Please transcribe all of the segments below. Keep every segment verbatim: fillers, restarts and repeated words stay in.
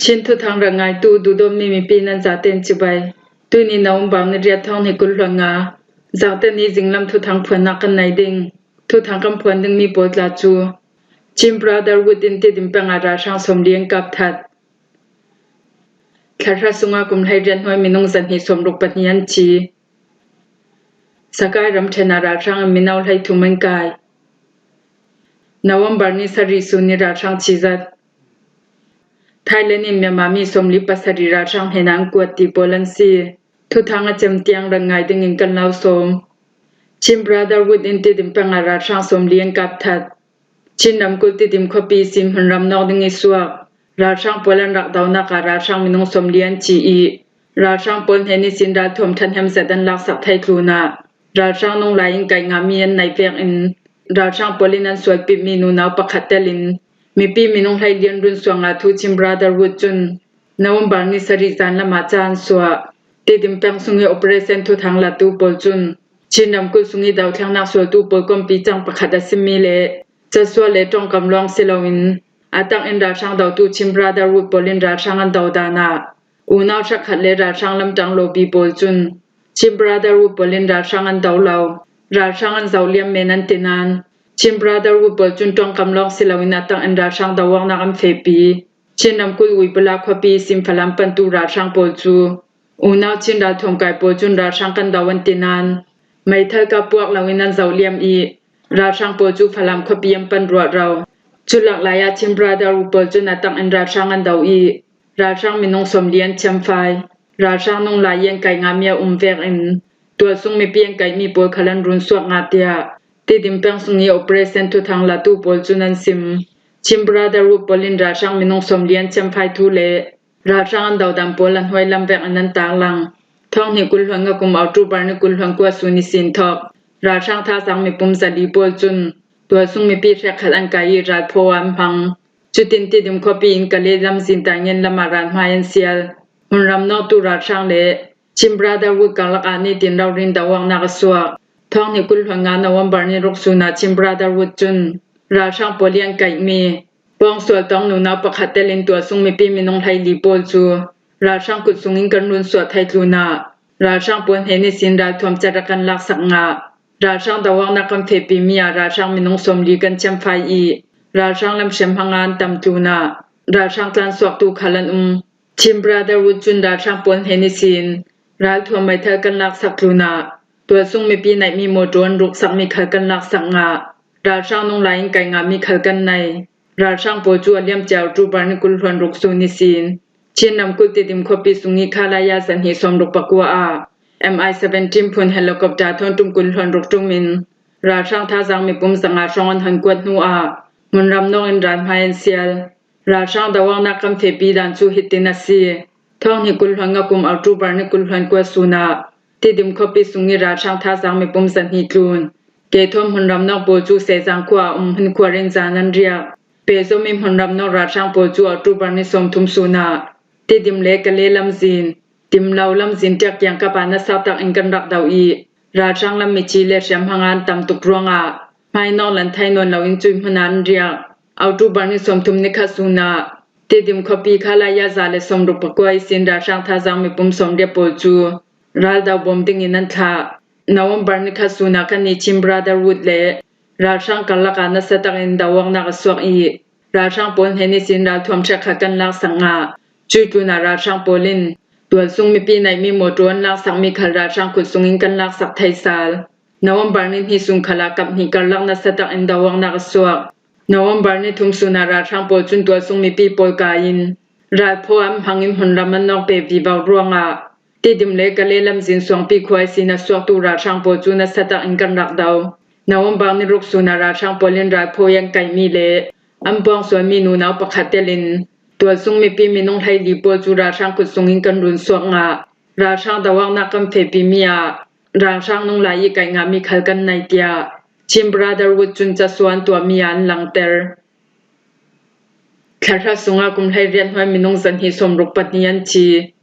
Chin thuthang rak ngaitu duhdawtmi mipi nan zaten cibai. Tuini November ni riat thawng hnih kul hluan nga, Zangte ni zinglam thuthang phuannak kan nei ding. Thuthang kan phuan dingmi pawl tla cu Chin Brotherhood in Tidim peng ah ralhrang sawmli an kap that. Thlarha sungah kum hleiriat hnuai minung zahnih sawmruk pahnih an ci. Sakai ramṭhen ah ralhrang in mino hleithum an kai. November ni sarih sun ni ralhrang chizat. Thailand in Myanmar mi sawmli pasarih ralhrang hnenah an kuat ti pawl an si. Thuthang a cem tiang rak ngai dingin kan lo sawm. Chin Brotherhood in Tidim peng ah ralhrang sawmli an kap that. Chin ramkulh Tidim khuapi ihsin hmunram nawk ding i suak ralhrang pawl an rak donak ah ralhrang minung sawmli an ci i, ralhrang pawl hnen ihsin ralthuam ṭhahnem zat an laksak thei tlunah ralhrang nung lai in kaih ngahmi an naih vekin ralhrang pawl in an sualpitmi nunau pakhat telin mipi minung hleili an run suak ngah thu Chin Brotherhood cun November ni sarih zan lamah ca an suah. Tidim peng sung i operation thuthang latu pawl cun Chin ramkulh sung i dothlennak sualtu pawl kawmpi cang pakhat a simi le casual le ṭongkam lawng si loin a tangin ralhrang dotu Chin Brotherhood pawl in ralhrang an do dan ah unau hrekkhat le ralhrang lamṭang lawpi pawl cun Chin Brotherhood pawl in ralhrang an do lo, ralhrang an zoh liam men an ti nain Chin Brotherhood pawl cun ṭongkam lawng si loin a tangin ralhrang doawknak an fehpi. Chin ramkulh Uipula khuapi ihsin Falam pantu ralhrang pawl cu unau Chin ralthuam kai pawl cun ralhrang kan do an ti nain meithal ka puak loin an zoh liam i ralhrang pawl cu Falam khuapi an pan ruah ro. Cu lak lai ah Chin Brotherhood pawl cun a tangin ralhrang an do i ralhrang minung sawmli an thiamfai. Ralhrang nung lai i an kaih ngahmi a um vekin tualsung mipi an kaihmi pawl khal an run suak ngah tiah Tidim peng sung i operation thuthang latu pawl cun an sim. Chin Brotherhood pawl in ralhrang minung sawmli an thiamfai thu le ralhrang an dodan pawl a hnuai lam vekin an tarlang. Thawng hnih kul hluan nga kum October ni kul hluan kua sun ihsin thawk ralhrang thazaang mipum zali pawl cun tualsung mipi hrekkhat an kai i ralphaw an hmang. Cutin Tidim khuapi in Kale lamzin Taingen lamah ralhmai an sial. Hmunram nawktu ralhrang le Chin Brotherhood karlak ah nitin ralrin doawknak a suak. Thawng hnih kul hluan nga November ni ruk sun ah Chin Brotherhood cun ralhrang pawl i an kaihmi pawngsual tawng nunau pakhat telin tualsung mipi minung hleili pawl cu ralhrang kut sungin kan run suah thei tlunah ralhrang pawl hnen ihsin ralthuam cat rak kan laksak ngah. Ralhrang doawknak kan fehpimi ah ralhrang minung sawmli kan thiamfai i ralhrang lam hriamhma nga an tam tlunah ralhrang tlansuaktu khal an um. Chin Brotherhood cun ralhrang pawl hnen ihsin ralthuam meithal kan laksak tlunah tualsung mipi naihmi mawṭaw an ruksakmi khal kan laksak ngah. Ralhrang nung lai in kaih ngahmi khal kan nei. Ralhrang pawl cu a liamcia October ni kul hluan ruk sun ihsin Chin ramkulh Tidim khuapi sung i Khalaya zahnih sawmruk pakua ah M I seventeen phun helicopter thawn ṭum kul hluan ruk ṭum in ralhrang thazaang mipum zanga hrawng an hon kuat hnu ah hmunram nawk in ralhmai an sial. Ralhrang doawknak kan fehpi dan cu hitin a si. Thawng hnih kul hluan nga kum October ni kul hluan kua sun ah Tidim khuapi sung i ralhrang thazaang mipum zahnih tlun. Keithawn hmunram nawk pawl cu Sehzang khua ah um hmun khuar in zan an riak. Pehzom i hmunram nawk ralhrang pawl cu October ni sawmthum sun ah Tidim le Kale lamzin, Timlo lamzin ṭiak kiangkap ah nasa tak in kan rak do i ralhrang lam mici le hriamhma nga an tam tuk ruangah hmainawk lan thei nawn loin cui hmun ah an riak. October ni sawmthum ni khat sun ah Tidim khuapi Khalaya za le sawmruk pakua ihsin ralhrang thazaang mipum sawmriat pawl cu raldo bawm dingin an thlah. November ni khat sun ah kan i Chin Brotherhood le ralhrang karlak ah nasa tak in doawknak a suak i ralhrang pawl hnen ihsin ralthuam hrekkhat kan laksak ngah. Cui tlunah ralhrang pawl in tualsung mipi naihmi mawṭaw an laksakmi khal ralhrang kut sungin kan laksak thei sal. November ni hnih sun khal ah kap hnih karlak nasa tak in doawknak a suak. November ni thum sun ah ralhrang pawl cun tualsung mipi pawl kai in ralphaw an hmang in hmunram an nawk pe vivo ruangah Tidim le Kale lamzin Suangpi khua ihsin a suaktu ralhrang pawl cu nasa tak in kan rak do. November ni ruk sun ah ralhrang pawl in ralphaw i an kaihmi le an pawngsualmi nunau pakhat telin tualsung mipi minung hleili pawl cu ralhrang kut sungin kan run suak ngah. Ralhrang doawknak kan fehpimi ah ralhrang nung lai i kaih ngahmi khal kan nei, tiah Chin Brotherhood cun casual an tuahmi ah an langter. Thlarha sungah kum hleiriat hnuai minung zahnih sawmruk pahnih an thi.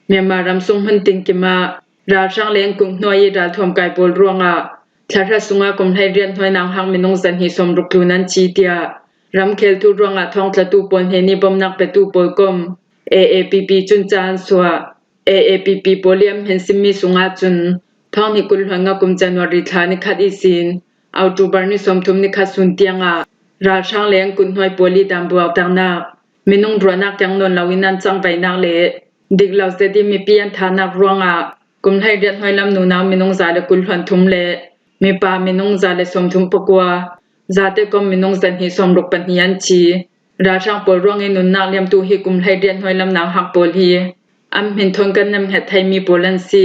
Myanmar ram sung hmun tinkim ah ralhrang lengkung hnuai i ralthuam kai pawl ruangah thlarha sungah kum hleiriat hnuai nauhak minung zahnih sawmruk tlun an thi, tiah ramkhel thu ruangah thawngtlatu pawl hnen i bawmhnak petu pawl kom A A P P cun ca an suah. A A P P pawl i an hmin simmi sungah cun thawng hnih kul hluan nga kum January thla ni khat ihsin October ni sawmthum ni khat sun tiangah ralhrang le an kuthnuai pawl i danbuakternak, minung ruahnak keng nawn loin an cangvaihnak le dik lo zet i mipi an thahnak ruangah kum hleiriat hnuai lam nunau minung za le kul hluan thum le mipa minung za le sawmthum pakua, zate kom minung zahnih sawmruk pahnih an thi. Ralhrang pawl ruangin nunnak liamtu hi kum hleiriat hnuai lam nauhak pawl hi an hmin thawn kan nem hnget theimi pawl an si.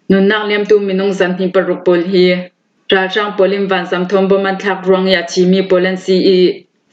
Nunnak liamtu minung zahnih paruk pawl hi ralhrang pawl in vanzam thawn bom an thlak ruang i a thimi pawl an si i,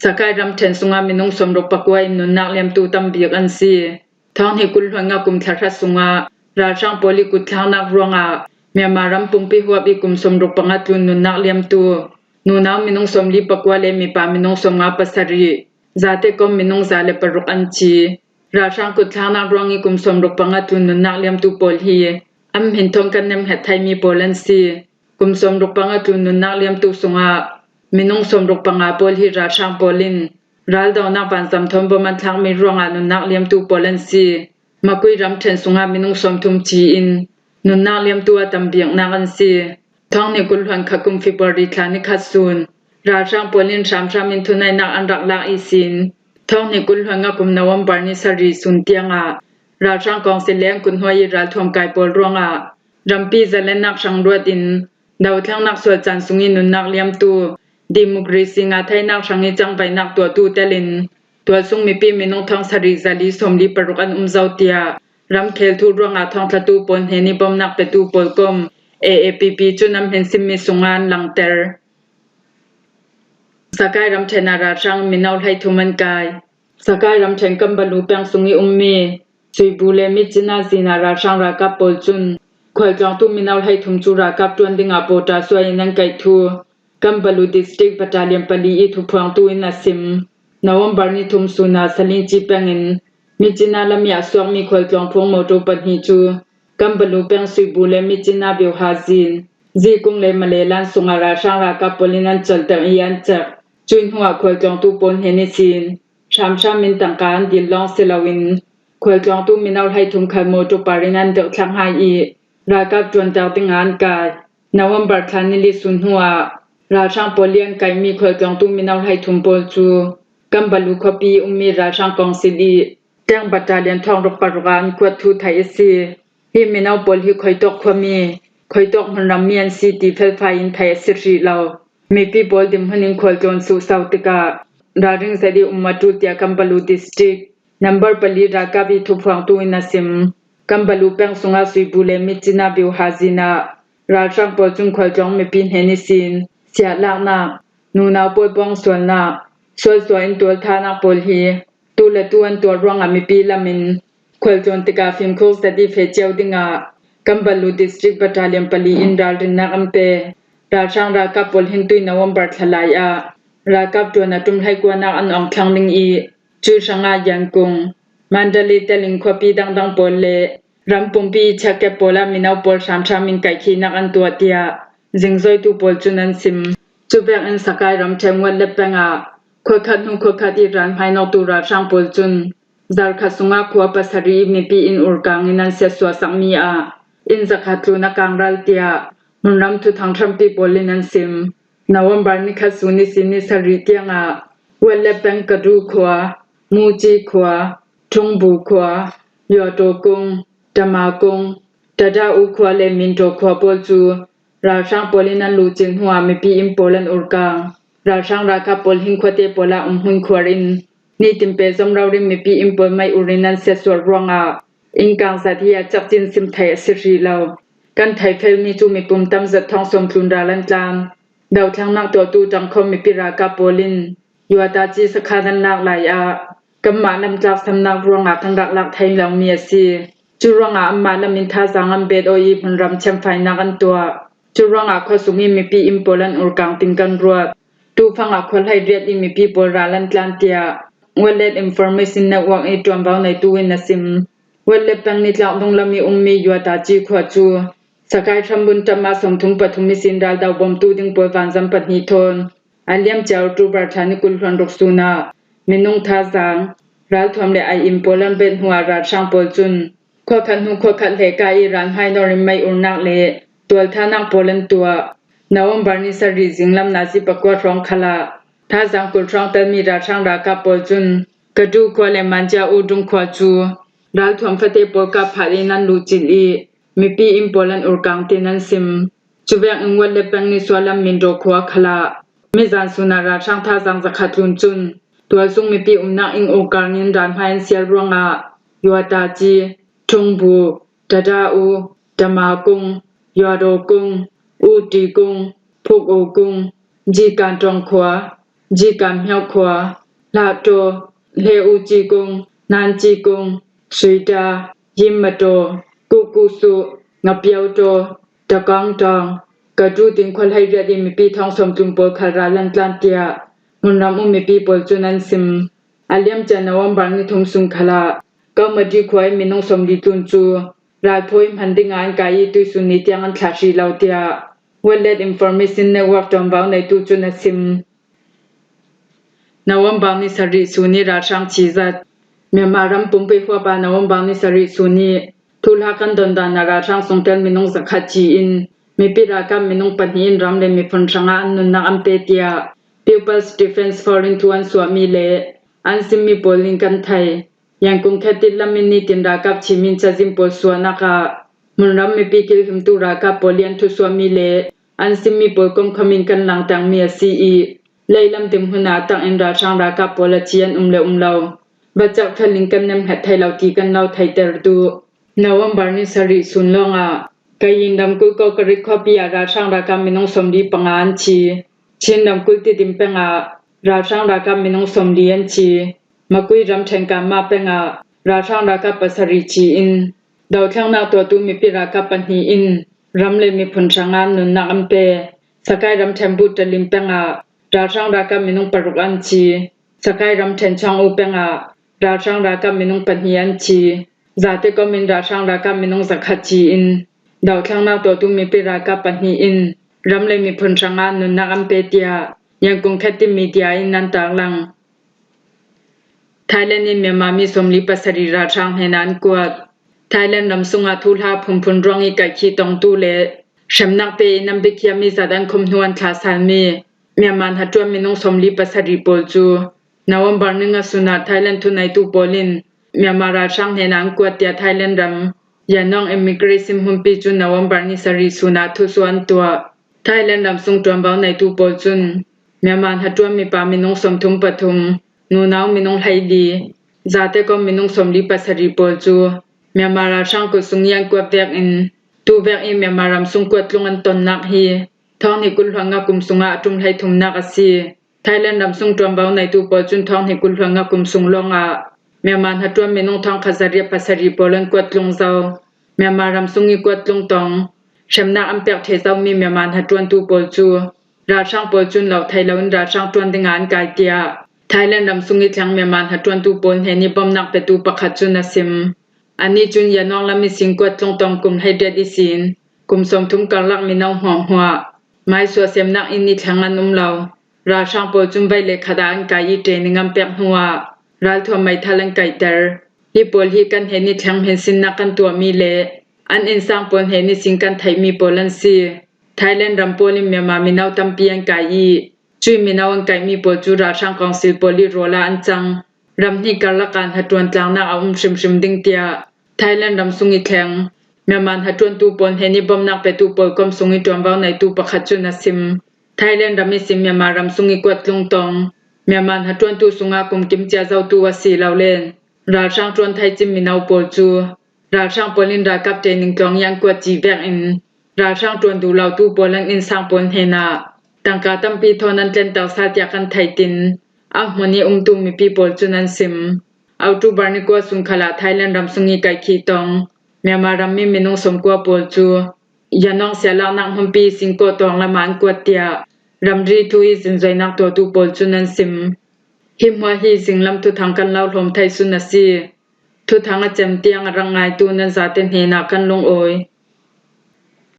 Sakai ramṭhen sungah minung sawmruk pakua in nunnak liamtu tam bik an si. Thawng hnih kul hluan nga kum thla hra sungah ralhrang pawl i kutthlaknak ruangah Myanmar ram pumpi huap i kum sawmruk panga tlun nunnak liamtu nunau minung sawmli pakua le mipa minung sawmnga pasarih, zate kom minung za le paruk an thi. Ralhrang kutthlaknak ruang i kum sawmruk panga tlun nunnak liamtu pawl hi an hmin thawn kan nem hnget theimi pawl an si. Kum sawmruk panga tlun nunnak liamtu sungah minung sawmruk panga pawl hi ralhrang pawl in raldohnak vanzam thawn bom an thlakmi ruangah nunnak liamtu pawl an si. Makui ramṭhen sungah minung sawmthum thi in nunnak liamtu a tam biknak an si. Thawng hnih kul hluan khat kum February thla ni khat sun ralhrang pawl in hramhram in thunainak an rak lak ihsin thawng hnih kul hluan nga kum November ni sarih sun tiangah ralhrang kawngsil le an kuthnuai i ralthuam kai pawl ruangah rampi zalennak hrang ruat in dothlennak sual caan sung i nunnak liamtu, democracy ngah theinak hrang i cangvaihnak tuahtu telin tualsung mipi minung thawng sarih zali sawmli paruk an um zo, tiah ramkhel thu ruangah thawngthlatu pawl hnen i bawmnak petu pawl kom A A P P cun an hmin simmi sungah an langter. Sakai ramṭhen ah ralhrang mino hleithum an kai. Sakai ramṭhen Kambalu peng sung i ummi Suibu le Mitcina zin ah ralhrang ralkap pawl cun khualtlawngtu mino hleithum cu ralkap ṭuan dingah pawṭa suai in an kaih thu Kambalu District Battalion pali i thuphuangtu in a sim. November ni thum sun ah Salingci peng in Mitcina lam i a suakmi khualtlawng phuang motor pahnih cu Kambalu peng Suibu le Mitcina Bioha zin, Zikung le Malelan sungah ralhrang ralkap pawl in an colter i an cek. Cuih hnuah khualtlawngtu pawl hnen ihsin hramhram in tangka an dil lawng si loin khualtlawngtu mino hleithum khal motor par in an dohthlak hai i ralkap ṭuanter dingah an kai. November thla ni li sun hnuah ralhrang pawl i an kaihmi khualtlawngtu mino hleithum pawl cu Kambalu khuapi i ummi ralhrang kawngsil i Tank Battalion thawng ruk paruk ah an kuat thu theih a si. Hi mino pawl hi Khoitawk khuami, Khoitawk hmunram mi an si ti felfai in theih a si hrih lo. Mipi pawl dinhmun in khualtlawn suhsau tikah ralring zet i um a ṭul, tiah Kambalu District number pali ralkap i thuphuangtu in a sim. Kambalu peng sungah Suibu le Mitcina Bioha zin ah ralhrang pawl cun khualtlawng mipi hnen ihsin siahlaknak, nunau pawl pawngsualnak, sualsual in tualthanak pawl hi tu le tu an tuar ruangah mipi lam in khualtlawn tikah fimkhur zet i feh cio dingah Kambalu District Battalion pali in ralrinnak an pe. Ralhrang ralkap pawl hin tuih November thla lai ah ralkap ṭuan a ṭum hleikuanak an awng thlang ding i, cuih hrangah Yankung, Mandalay telin khuapi dangdang pawl le ram pumpi i check gate pawl ah mino pawl hramhram in kaihkhihnak an tuah, tiah zingzoitu pawl cun an sim. Cuvek in Sakai ramṭhen Watlep peng ah khuakhat hnu khuakhat i ral hmainawktu ralhrang pawl cun zarkhat sungah khua pasarih i mipi in urkang in an siatsuahsakmi ah inn zakhat tlun a kangral, tiah hmunram thuthang hrampi pawl in an sim. November ni khat sun ihsin ni sarih tiangah Watlep peng Kadu khua, Muci khua, Ṭhungbu khua, Yawṭawkung, Ṭamakung, Ṭaṭa-u khua le Minṭaw khua pawl cu ralhrang pawl in an luhcilh hnuah mipi inn pawl an urkang. Ralhrang ralkap pawl hin khuate pawl ah umhmun khuar in nitin pehzom rori in mipi inn pawl mei ur in an siatsuah ruangah innkang zat hi a cakcin sim theih a si hrih lo. Kan theifelmi cu mipum tam zet thawng sawm tlun ral an tlan. Dothlennak tuahtu ṭangkhawm mipi ralkap pawl in Yuataci sakhan an lak lai ah kanmah lam tlaksamnak ruangah kan rak lak thei lomi a si. Cu ruangah anmah lam in thazaang an bet aw i hmunram thiamfainak an tuah. Cu ruangah khuasung i mipi inn pawl an urkang tin kan ruat. Tufang ah khua hleiriat i mipi pawl ral an tlan, tiah Watlep Information Network i ṭuanvo neitu in a sim. Watlep peng nitlak dunglam i ummi Yuataci khua cu Sakai hrambun ṭam ah sawmthum pathum ihsin raldo bawmtu ding pawl vanzam pahnih thawn a liamcia October thla ni kul hluan ruk sun ah minung thazaang Ralthuam le ai-in pawl an bet hnuah ralhrang pawl cun khuakhat hnu khuakhat hlehkai i ralhmai nawr in mei urnak le tualthanak pawl an tuah. November ni sarih zinglam nazi pakua hrawng khalah Thazang kulhruang telmi ralhrang ralkap pawl cun Kadu khua le Manjia Udung khua cu ralthuam fate pawl kap phah in an luhcilh i mipi inn pawl an urkang tin an sim. Cuvek in Wat le peng ni sualam Mindaw khua khalah mizan sunah ralhrang Thazang zakhat tlun cun tualsung mipi umnak inn urkang in ralhmai an sial ruangah Yuataci, Thungbu, Dada U, Dama Kung, Yuado Kung, Uti Kung, Phuk U Kung, Jikan Tong khua, Jikan Hmyo khua, Hlahto, Hle U Ci Kung, Nan Ci Kung, Suida, Yim Mato, Kuku Su, Ngapiau To, Takang Tong, Kadu tin khua hleiriat i mipi thawng sawm tlun pawl khal ral an tlan tiah hmunram um mipi pawl cun an sim. A liamcia November ni thum sung khalah Kaumadi khua i minung sawmli tlun cu ralphawi hman dingah an kai i tuisun ni tiang an thlah hrih lo tiah World Information Network ṭuanvo neitu cun a sim. November ni sarih sun i ralhrang cizat. Myanmar ram pumpi huapa November ni sarih sun i thuhla kan dondan a ralhrang sungtel minung zakhat ci in mipi ralkap minung pahnih in ram le miphun hrangah an nunnak an pe tiah People's Defence Force in thu an suahmi le an simmi pawl in kan thei. Yangon khetin lam in nitin ralkap chim in cazin pawl suahnak ah hmunram mipi kilhimtu ralkap pawl i an thusuahmi le an simmi pawl komkham in kan langtangmi a si i leilam dinhmun ah a tang in ralhrang ralkap pawl a ci an um le um lo. Vacak thal in kan nemhnget thei lo ti kan lo theiter duh. November ni sarih sun lawngah Kayin ramkulh Kokarik khuapi ah ralhrang ralkap minung sawmli panga an thi. Chin ramkulh Tidim peng ah ralhrang ralkap minung sawmli an thi. Makui ramṭhen Kanma peng ah ralhrang ralkap pasarih thi in dothlennak tuahtu mipi ralkap pahnih in ram le miphun hrangah nunnak an pe. Sakai ramṭhen Buttalim peng ah ralhrang ralkap minung paruk an thi. Sakai ramṭhen Chong U peng ah ralhrang ralkap minung pahnih an thi. Zate kom in ralhrang ralkap minung zakhat thi in dothlennak tuahtu mipi ralkap pahnih in ram le miphun hrangah nunnak an pe tiah Yangon khetin media in an tarlang. Thailand in Myanmar mi sawmli pasarih ralhrang hnenah an kuat. Thailand ram sungah thuhla phunphun ruang i kaihkhih tongtu le hremnak pe in an biakhiami zat an khumh hnu an thlahsalmi Myanmar hnaṭuan minung sawmli pasarih pawl cu November ni nga sunah Thailand thuneitu pawl in Myanmar ralhrang hnenah an kuat tiah Thailand ram Yangon immigration hmunpi cun November ni sarih sunah thusuah an tuah. Thailand ram sung ṭuanvo neitu pawl cun Myanmar hnaṭuan mipa minung sawmthum pathum, nunau minung hleili, zate kom minung sawmli pasarih pawl cu Myanmar ralhrang kulh sung i an kuat vekin tuvek i Myanmar ram sung kuat tlung an tonnak hi thawng hnih kul hluan nga kum sungah a ṭum hleithumnak a si. Thailand ram sung ṭuanvo neitu pawl cun thawng hnih kul hluan nga kum sung lawngah Myanmar hnaṭuan minung thawngkhat zariat pasarih pawl an kuat tlung zo. Myanmar ram sung i kuat tlung tong hremnak an pek ṭheh zomi Myanmar hnaṭuantu pawl cu ralhrang pawl cun lo thei loin ralhrang ṭuan dingah an kai tiah Thailand ram sung i thleng Myanmar hnaṭuantu pawl hnen i bawmhnak petu pakhat cun a sim. Anih cun Yangon lam i sin kuat tlung tong kum hleiriat i sin kum sawmthum karlak mino hmuahhmuah mai suahsemnak inn i thleng an um lo. Ralhrang pawl cun vei le khat ah an kai i training an pek hnuah ralthuam meithal an kaihter. Hi pawl hi kan hnen i thleng hminsinnak kan tuahmi le an innsang pawl hnen i sin kan theihmi pawl an si. Thailand ram pawl in Myanmar mino tampi an kai i cuih mino an kaihmi pawl cu ralhrang kawngsil pawl i rawl ah an cang. Ram hnih karlak ah hnaṭuan tlangnak a um hrimhrim ding tiah Thailand ram sung i thleng Myanmar hnaṭuantu pawl hnen i bawmhnak petu pawl kom sung i ṭuanvo neitu pakhat cun a sim. Thailand ram i sin Myanmar ram sung i kuat tlung tong Myanmar hnaṭuantu sungah kum kim cia zotu a si lo len ralhrang ṭuan thei cin mino pawl cu ralhrang pawl in ralkap training tlawng i an kuat cih vekin ralhrang ṭuan duh lotu pawl an innsang pawl hnenah tangka tampi thawn an tlentak sal tiah kan thei tin a hmun i umtu mipi pawl cun an sim. October ni kua sung khalah Thailand ram sung i kaihkhih tong Myanmar rammi minung sawmkua pawl cu Yangon siahlaknak hmunpi Singkawh tawng lamah an kuat tiah ramri thu i zingzoinak tuahtu pawl cun an sim. Hi hmuah hi zinglam thuthang kan lo hlawm thei sun a si. Thuthang a cem tiang a rak ngaitu nan zate hnenah kan lungawi.